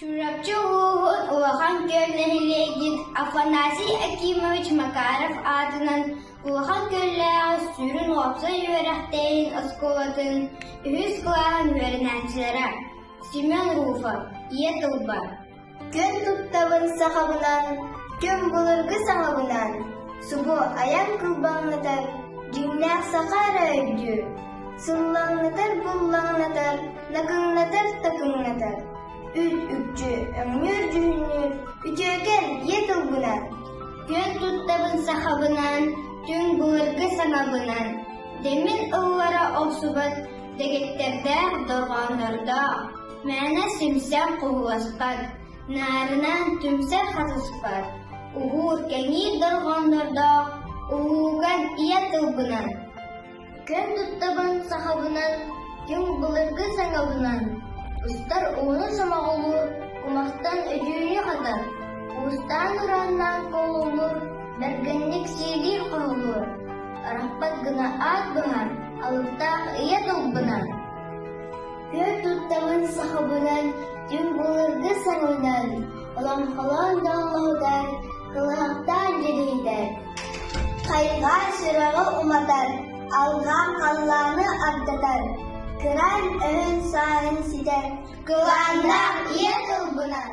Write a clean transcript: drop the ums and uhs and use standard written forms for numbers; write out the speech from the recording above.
Чурапчы улууһун Улахан Күөл нэһилиэгин Афанасий Акимович Макаров аатынан Улахан Күөллээҕи сүрүн уопсай үөрэхтээһин оскуолатын үһүс кылааһын үөрэнээччилэрэ Семен Руфов, Ийэ тылба Күн туттабын сахабынан, күн былыргы саҥабынан, субу айан кылбаҥнатар, дьиҥнээх саха эрэ өйдүүр, сыллаҥнатар буллаҥнатар, накыҥнатар такыҥнатар, Үт-үкчү, өҥнүүр-дьүһүннүүр, үтүөкэн ийэ тылбынан. Күөн туттабын сахабынан, түҥ былыргы саҥабынан, дэмин ыллара охсубат дэгиттэрдээх дорҕооннордоох, мээнэ симсэн хоһуласпат, наарынан түмсэр хатыспат, уһуур-кэҥиир дорҕооннордоох улууган ийэ тылбынан. Күн туттабын сахабынан, түҥ былыргы саҥабынан, устар ууну сомоҕолуур, кумахтан өдьүүнү хатар, уустаан-урааннаан куолулуур, бэргэнник сиилиир хоһулуур, арахпат гына аат быһар, алыптаах ийэ тылбынан. Күн туттабын сахабынан, түҥ былыргы саҥабынан, олоҥхолоон доллоһутар, кылыһахтаан дьүрүһүтэр. Хайҕаан сүрэҕи уматар, алҕаан халлааны ардатар, кыраан өһүн-сааһын ситэр, кылааннаах ийэ тылбынан.